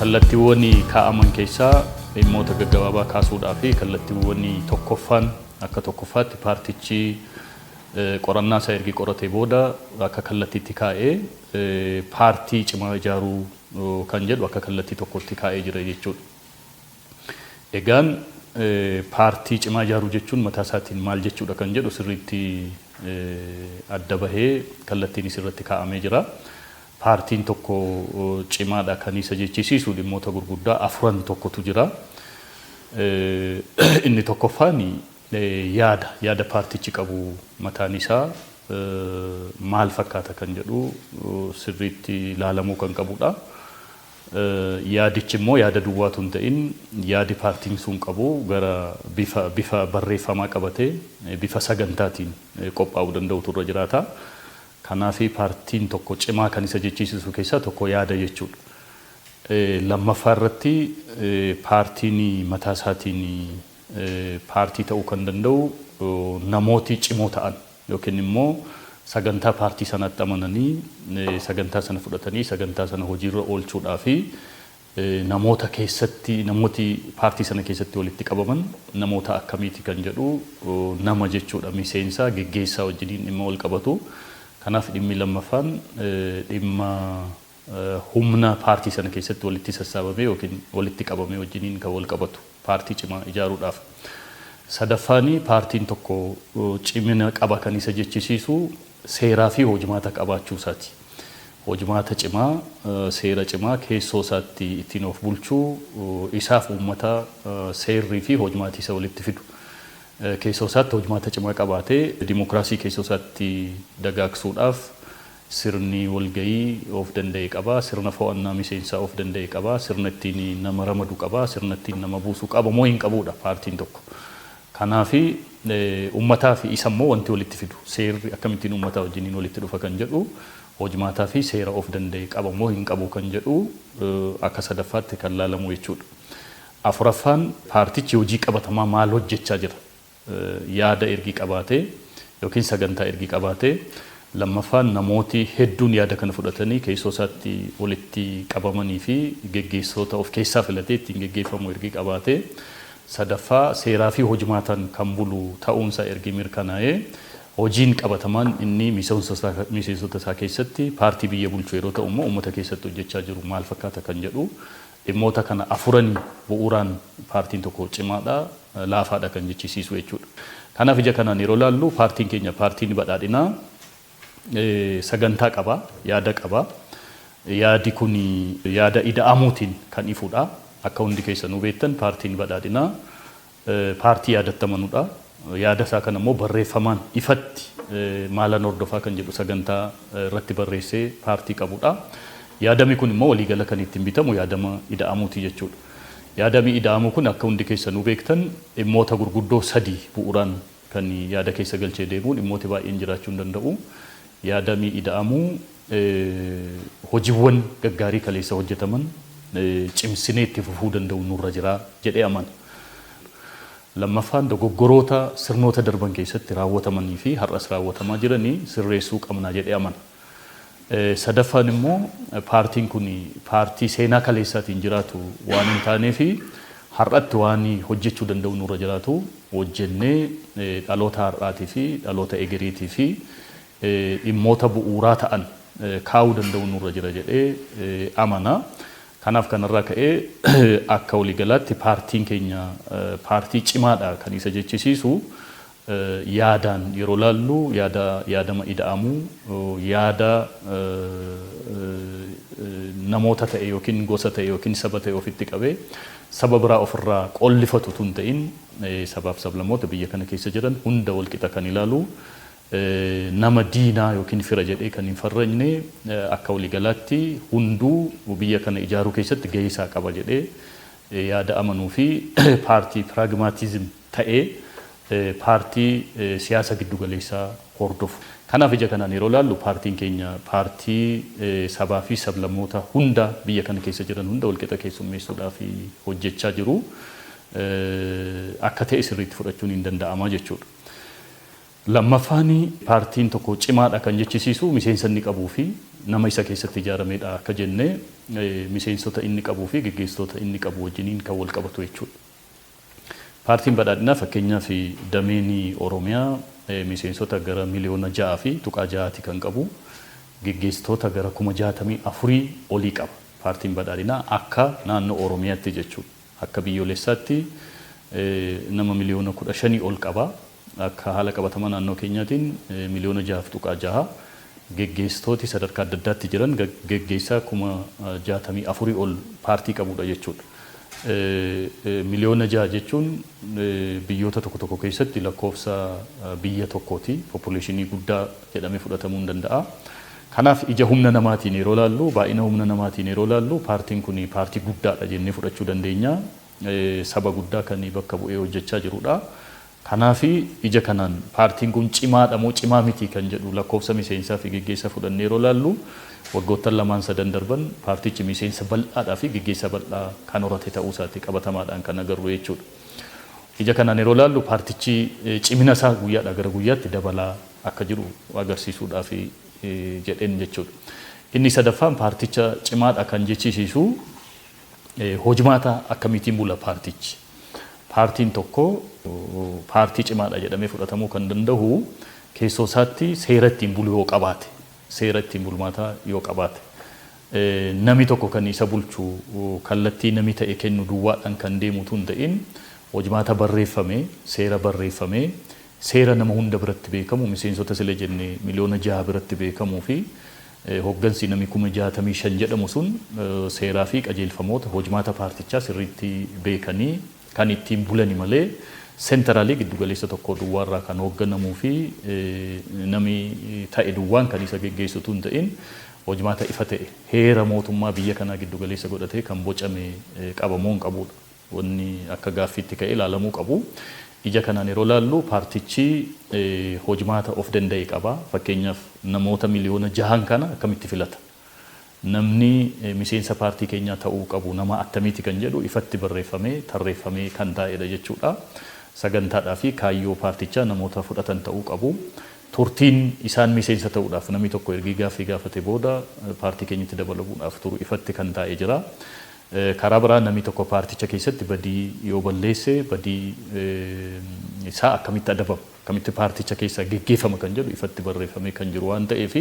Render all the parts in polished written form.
Kallattiiwwan kaa'aman keessaa dhimmoota gaggabaabaa kaasuudhaa fi kallattiiwwan tokkoffaan akka tokkoffaatti paartichi qorannaa isaa ergi qoratee booda akka kallattiitti kaa'ee paartii cimaa ijaaruu kan jedhu akka kallattii tokkotti kaa'ee jira jechuudha. Egaan paartii cimaa ijaaruu jechuun mataa isaatiin maal jechuudha kan jedhu sirriitti adda bahee kallattiinis irratti kaa'amee jira. Paartiin tokko cimaadha kan isa jechisiisu dhimmoota gurguddaa afuran tokkotu jira. Inni tokkoffaan yaada paartichi qabu mataan isaa maal fakkaata kan jedhu sirriitti ilaalamuu kan qabudha. Yaadichi immoo yaada duwwaatu hin ta'in, yaadi paartiin sun qabu gara bifa barreeffamaa qabatee bifa sagantaatiin qophaa'uu danda'utu irra jiraata. Kanaaf paartiin tokko cimaa kan isa jechisiisu keessaa tokko yaada jechuudha. Lammaffaa irratti paartiin mataa isaatiin paartii ta'uu kan danda'u namooti cimoo ta'an yookiin immoo sagantaa paartii sanatti amananii, sagantaa sana fudhatanii, sagantaa sana hojiirra oolchuudhaa fi namoota keessatti, namooti paartii sana keessatti walitti qabaman namoota akkamiiti kan jedhu, nama jechuudha, miseensa geggeessaa wajjiniin dhimma wal qabatu. Kanaaf dhimmi lammaffaan dhimma humna paartii sana keessatti walitti sassaabamee yookiin walitti qabamee wajjiniin kan wal qabatu paartii cimaa ijaaruudhaaf. Sadaffaani, paartiin tokko cimina qaba kan isa jechisiisu seeraa fi hojimaata qabaachuu isaati. Hojimaata cimaa, seera cimaa keessoo isaatti ittiin of bulchuu, isaaf uummata seerrii fi hojimaati isa walitti fidu. Keessoo isaatti hojimaata cimaa qabaatee dimokiraasii keessoo isaatti dagaagsuudhaaf sirni walgahii of danda'e qaba, sirna fo'annaa miseensaa of danda'e qaba, sirna ittiin nama ramadu qaba, sirna ittiin nama buusu qaba moo hin qabudha paartiin tokko. Kanaafi uummataa fi isa immoo wanti walitti fidu, seerri akkamittiin uummataa wajjiniin walitti dhufa kan jedhu, hojimaataa fi seera of danda'e qaba moo hin qabu kan jedhu akka sadaffaatti kan laalamu jechuudha. Afuraffaan, paartichi hojii qabatamaa maal hojjechaa jira? Yaada ergi qabaatee yookiin sagantaa ergi qabaatee, lammaffaan namooti hedduun yaada kana fudhatanii keessoo isaatti walitti qabamanii fi geggeessitoota of keessaa filatee ittiin geggeeffamu ergi qabaatee, sadaffaa seeraa fi hojimaataan kan bulu ta'uunsaa ergi mirkanaa'ee, hojiin qabatamaan inni miseensota isaa keessatti, paartii biyya bulchu yeroo ta'u immoo uummata keessatti hojjechaa jiru maal fakkaata kan jedhu, dhimmoota kana afuranii bu'uuraan paartiin tokko cimaadha laafaadha kan jechisiisu jechuudha. Kanaaf ija kanaan yeroo laallu paartiin keenya, paartiin badhaadhinaa, sagantaa qaba, yaada qaba. Yaadi kun yaada ida'amuutiin kan ifudha. Akka hundi keessanuu beektan paartiin badhaadhinaa paartii yaadatti amanudha. Yaada isaa kana immoo barreeffamaan ifatti maalan hordofaa kan jedhu sagantaa irratti barreessee paartii qabudha. Yaadami kun immoo waliigala kan ittiin bitamu yaadama ida'amuuti jechuudha. Yaadami ida'amuu kun akka hundi keessanuu beektan dhimmoota gurguddoo sadii bu'uuraan kan yaada keessa galchee deemu, dhimmooti baay'een jiraachuu hin danda'u. Yaadami ida'amuu hojiiwwan gaggaarii kaleessa hojjetaman cimsinee itti fufuu danda'u nurra jira jedhee amana. Lammaffaan, dogoggoroota sirnoota darban keessatti raawwatamanii fi har'as raawwatamaa jiranii sirreessuu qabna jedhee amana. Sadaffaan immoo paartiin kun paartii seenaa kaleessaatiin jiraatu waan hin taaneef har'atti waan hojjechuu danda'u nurra jiraatu hojjennee dhaloota har'aatii fi dhaloota egereetii fi dhimmoota bu'uuraa ta'an kaa'uu danda'u nurra jira jedhee amana. Kanaaf kanarraa ka'ee akka waliigalaatti paartiin keenya paartii cimaadha kan isa jechisiisu yaadaan yeroo laallu yaada yaadama ida'amuu, yaada namoota ta'e yookiin gosa ta'e yookiin saba ta'e ofitti qabee saba biraa ofirraa qollifatu tun ta'in, sabaaf sablammoota biyya kana keessa jiran hunda walqixa kan ilaalu, nama diinaa yookiin fira jedhee kan hin farrajne, akka waliigalaatti hunduu biyya kana ijaaruu keessatti gahee isaa qaba jedhee yaada amanuu fi paartii pragmatism ta'ee paartii siyaasa giddugaleessaa hordofu. Kanaaf ija kanaan yeroo laallu paartiin keenya paartii sabaa fi sablammoota hunda biyya kana keessa jiran hunda walqixa keessummeessuudhaaf hojjechaa jiru akka ta'e sirriitti fudhachuun hin danda'ama jechuudha. Lammaffaan, paartiin tokko cimaadha kan jechisiisu miseensa inni qabuu fi nama isa keessatti ijaaramedha akka jenne miseensota inni qabuu fi geggeessitoota inni qabu wajjiniin kan wal qabatu jechuudha. Paartiin Badhaadhinaa fakkeenyaaf dameen Oromiyaa miseensota gara 6.6 miliyoonati kan qabu, geggeessitoota gara 64,000 olii qaba. Paartiin Badhaadhinaa akka naannoo Oromiyaatti jechuudha. Akka biyyoolessaatti nama 15 miliyoonaa ol qaba. Akka haala qabatamaa naannoo keenyaatiin 6.6 miliyoona, geggeessitooti sadarkaa adda addaatti jiran geggeessaa 64,000 ol paartii qabudha jechuudha. 6 miliyoona jechuun biyyoota tokko tokko keessatti lakkoofsa biyya tokkooti. Population guddaa jedhamee fudhatamuu hin danda'a. Kanaaf ija humna namaatiin yeroo laallu, baay'ina humna namaatiin yeroo laallu, paartiin kun paartii guddaadha jennee fudhachuu dandeenya. Saba guddaa kan bakka bu'ee hojjechaa jirudha. Kanaaf ija kanaan paartiin kun cimaadha moo cimaa miti kan jedhu lakkoofsa miseensaa fi geggeessaa fudhannee yeroo laallu, waggoottan lamaan sadan darban paartichi miseensa bal'aadhaa fi geggeessaa bal'aa kan horate ta'uu isaati qabatamaadhaan kan agarru jechuudha. Ija kanaan yeroo laallu paartichi cimina isaa guyyaadhaa gara guyyaatti dabalaa akka jiru agarsiisuudhaaf jedheen jechuudha. Inni sadaffaan paarticha cimaadha kan jechisiisu hojmaata akkamiitiin bula paartichi. Paartiin tokko paartii cimaadha jedhamee fudhatamuu kan danda'u keessoo isaatti seera ittiin bulu yoo qabaate, seera ittiin bulmaataa yoo qabaate. Namni tokko kan isa bulchu kallattii namni ta'e kennu duwwaadhaan kan deemu tun ta'in, hojmaata barreeffame, seera barreeffame, seera nama hunda biratti beekamu, miseensota sila jenne 6 miliyoona biratti beekamuu fi hoggansi namni 65,000 jedhamu sun seeraa fi qajeelfamoota hojmaata paartichaa sirriitti beekanii kan ittiin bulani malee, centrally giddugaleessa tokko duwwaarraa kan hoogganamuu fi namni ta'e duwwaan kan isa geggeessutu hin ta'in, hojmaata ifa ta'e heera mootummaa biyya kanaa giddugaleessa godhatee kan bocame qabamoo hin qabudha. Wanni akka gaaffiitti ka'ee ilaalamuu qabu. Ija kanaan yeroo laallu paartichi hojmaata of danda'e qaba. Fakkeenyaaf namoota 6 miliyoona kana akkamitti filata? Namni miseensa paartii keenyaa ta'uu qabu nama attamiiti kan jedhu ifatti barreeffamee tarreeffamee kan taa'edha jechuudha. Sagantaadhaa fi kaayyoo paartichaa namoota fudhatan ta'uu qabu. Turtiin isaan miseensa ta'uudhaaf, namni tokko ergii gaaffii gaafate booda paartii keenyatti dabalamuudhaaf turu ifatti kan taa'ee jira. Karaa biraa namni tokko paarticha keessatti badii yoo balleesse badii isaa akkamitti adabama, akkamitti paarticha keessaa geggeeffama kan jedhu ifatti barreeffamee kan jiru waan ta'eef,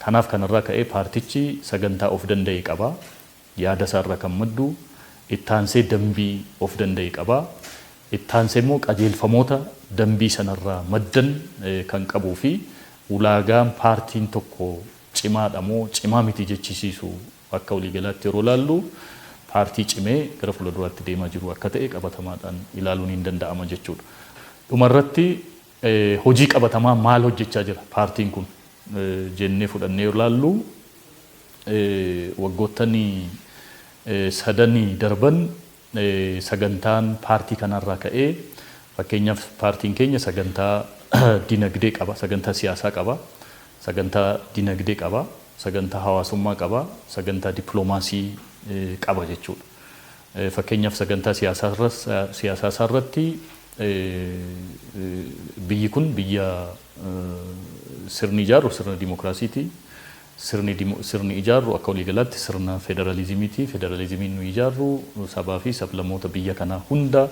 kanaaf kanarraa ka'ee paartichi sagantaa of danda'e qaba. Yaada isaarraa kan maddu ittaansee dambii of danda'e qaba. Ittaansee immoo qajeelfamoota dambii sanarraa maddan kan qabuu fi ulaagaan paartiin tokko cimaadha moo cimaa miti jechisiisu akka waliigalaatti yeroo laallu paartii cimee gara fuulduraatti deemaa jiru akka ta'e qabatamaadhaan ilaaluun hin danda'ama jechuudha. Dhumarratti hojii qabatamaa maal hojjechaa jira paartiin kun jennee fudhannee yoo laallu, waggoottan sadanii darban sagantaan paartii kanarraa ka'ee, fakkeenyaaf paartiin keenya sagantaa dinagdee qaba, sagantaa siyaasaa qaba, sagantaa dinagdee qaba, sagantaa hawaasummaa qaba, sagantaa dippiloomaasii qaba jechuudha. Fakkeenyaaf sagantaa siyaasaa irratti biyyi kun biyya sirni ijaarru sirna dimokiraasiiti. Sirni ijaarru akka waliigalaatti sirna federaalizimiiti. Federaalizimiin nu ijaarru sabaa fi sablammoota biyya kanaa hunda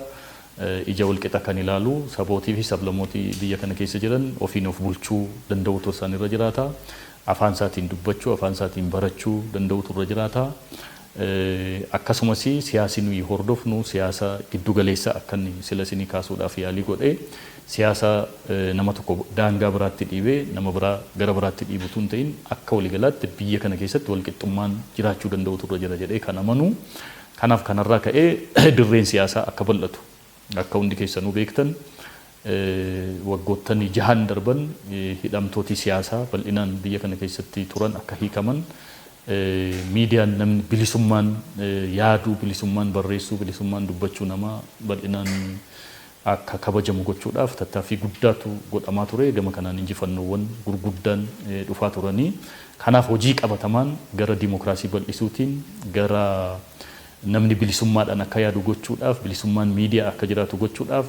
ija walqixa kan ilaalu, sabootii fi sablammooti biyya kana keessa jiran ofiin of bulchuu danda'utu isaan irra jiraata. Afaan isaatiin dubbachuu, afaan isaatiin barachuu danda'utu irra jiraata. Akkasumas siyaasi nuyi hordofnu siyaasa giddugaleessa akka inni sila isinii kaasuudhaaf yaalii godhee, siyaasa nama tokko daangaa biraatti dhiibee nama biraa gara biraatti dhiibutu hin ta'in, akka waliigalaatti biyya kana keessatti walqixxummaan jiraachuu danda'utu irra jira jedhee kan amanu. Kanaaf kanarraa ka'ee dirreen siyaasaa akka bal'atu, akka hundi keessanuu beektan waggoottan jahan darban hidhamtooti siyaasaa bal'inaan biyya kana keessatti turan akka hiikaman, miidiyaan namni bilisummaan yaaduu, bilisummaan barreessuu, bilisummaan dubbachuu namaa bal'inaan akka kabajamu gochuudhaaf tattaaffii guddaatu godhamaa ture. Gama kanaan injifannoowwan gurguddaan dhufaa turanii. Kanaaf hojii qabatamaan gara dimokiraasii bal'isuutiin, gara namni bilisummaadhaan akka yaadu gochuudhaaf, bilisummaan miidiyaa akka jiraatu gochuudhaaf,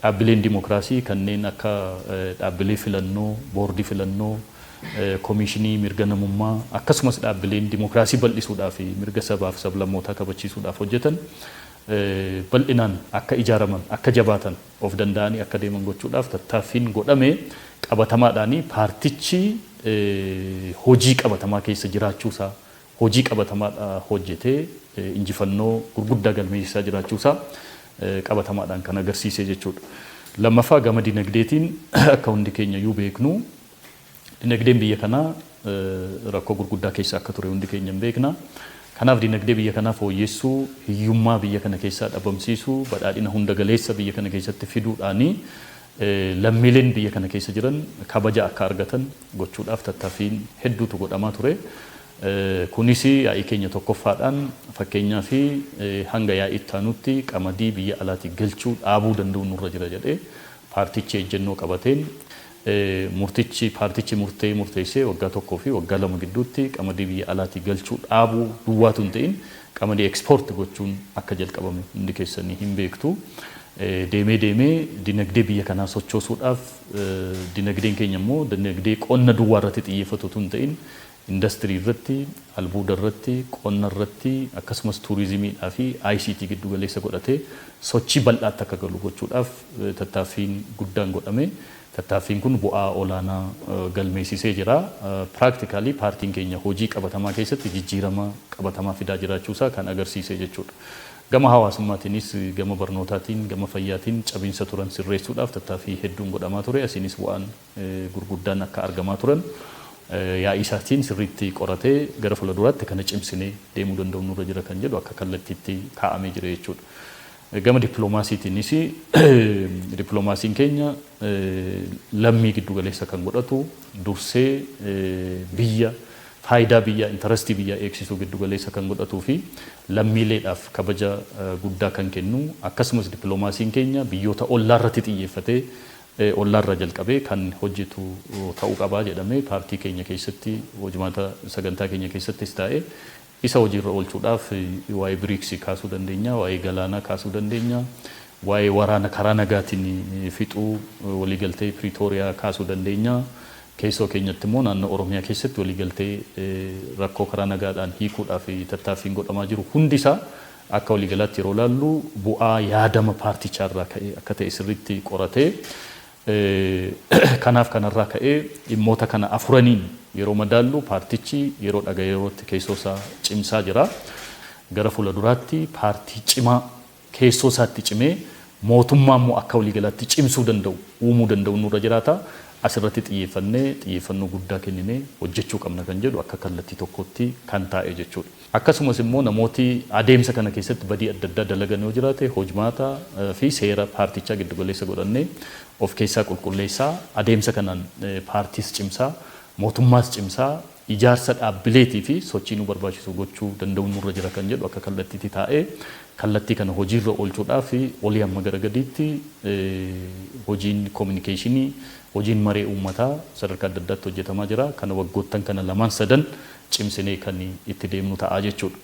dhaabbileen dimokiraasii kanneen akka dhaabbilee filannoo, boordii filannoo, Koomishinii mirga namummaa, akkasumas dhaabbileen dimokiraasii bal'isuudhaa fi mirga sabaaf sablammootaa kabachiisuudhaaf hojjetan bal'inaan akka ijaaraman, akka jabaatan, of danda'anii akka deeman gochuudhaaf tattaaffiin godhame qabatamaadhaan paartichi hojii qabatamaa keessa jiraachuusaa, hojii qabatamaadha hojjetee injifannoo gurguddaa galmeessisaa jiraachuusaa qabatamaadhaan kan agarsiise jechuudha. Lammaffaa, gama dinagdeetiin akka hundi keenya iyyuu beeknu, dinagdeen biyya kanaa rakkoo gurguddaa keessa akka ture hundi keenya hin beekna. Kanaaf dinagdee biyya kanaa fooyyessuu, hiyyummaa biyya kana keessaa dhabamsiisuu, badhaadhina hunda galeessa biyya kana keessatti fiduudhaanii lammiileen biyya kana keessa jiran kabaja akka argatan gochuudhaaf tattaaffiin hedduutu godhamaa ture. Kunis yaa'ii keenya tokkoffaadhaan fakkeenyaa fi hanga yaa'ii itti aanutti qamadii biyya alaatii galchuu dhaabuu danda'u nurra jira jedhee paartichi ejjennoo qabateen, murtichi paartichi murtee murteessee waggaa 1 fi waggaa 2 gidduutti qamadii biyya alaatii galchuu dhaabuu duwwaatu hin ta'in, qamadii export gochuun akka jalqabame hundi keessanii hin beektu. Deemee deemee dinagdee biyya kanaa sochoosuudhaaf, dinagdeen keenya immoo dinagdee qonna duwwaa irratti xiyyeeffatu utuu hin ta'in, indastirii irratti, albuuda irratti, qonna irratti, akkasumas tuurizimiidhaa fi ICT giddu galeessa godhatee sochii bal'aatti akka galu gochuudhaaf tattaaffiin guddaan godhame. Tattaaffiin kun bu'aa olaanaa galmeessisee jira. Practically paartiin keenya hojii qabatamaa keessatti jijjiirama qabatamaa fidaa jiraachuusaa kan agarsiise jechuudha. Gama hawaasummaatiinis, gama barnootaatiin, gama fayyaatiin cabinsa turan sirreessuudhaaf tattaaffii hedduun godhamaa ture. Asiinis bu'aan gurguddaan akka argamaa turan yaa'ii isaatiin sirriitti qoratee, gara fuulduraatti kana cimsinee deemuu danda'u nurra jira kan jedhu akka kallattiitti kaa'amee jira jechuudha. Gama dippiloomaasiitiinis, dippiloomaasiin keenya lammii giddu galeessa kan godhatu, dursee biyya, faayidaa biyyaa, interestii biyyaa eegsisuu giddu galeessa kan godhatuu fi lammiileedhaaf kabaja guddaa kan kennu, akkasumas dippiloomaasiin keenya biyyoota ollaa irratti xiyyeeffatee ollaarraa jalqabee kan hojjetu ta'uu qabaa jedhamee paartii keenya keessatti hojimaata sagantaa keenya keessattis taa'ee isa hojiirra oolchuudhaaf waa'ee BRICS kaasuu dandeenya, waa'ee galaanaa kaasuu dandeenya, waa'ee waraana karaa nagaatiin fixuu, waliigaltee Piriitooriyaa kaasuu dandeenya. Keessoo keenyatti immoo naannoo Oromiyaa keessatti waliigaltee rakkoo karaa nagaadhaan hiikuudhaaf tattaaffiin godhamaa jiru hundisaa akka waliigalaatti yeroo ilaallu bu'aa yaadama paartichaarraa ka'ee akka ta'e sirriitti qoratee, kanaaf kanarraa ka'ee dhimmoota kana afuraniin yeroo madaallu paartichi yeroo dhaga yerootti keessoo isaa cimsaa jira. Gara fuula duraatti paartii cimaa keessoo isaatti cimee mootummaa immoo akka waliigalaatti cimsuu danda'u, uumuu danda'u nurra jiraata. Asirratti xiyyeeffannee, xiyyeeffannoo guddaa kenninee hojjechuu qabna kan jedhu akka kallattii tokkotti kan taa'e jechuudha. Akkasumas immoo namooti adeemsa kana keessatti badii adda addaa dalagan yoo jiraate, hojmaata fi seera paartichaa giddugaleessa godhannee of keessaa qulqulleessaa, adeemsa kanaan paartiis cimsaa, mootummaas cimsaa, ijaarsa dhaabbileetii fi sochii nu barbaachisu gochuu danda'u nurra jira kan jedhu akka kallattiitti taa'ee, kallattii kana hojiirra oolchuudhaaf olii hamma gara gadiitti hojiin koominikeeshinii, hojiin maree uummataa sadarkaa adda addaatti hojjetamaa jira. Kana waggoottan kana lamaan sadan cimsinee kan itti deemnu ta'a jechuudha.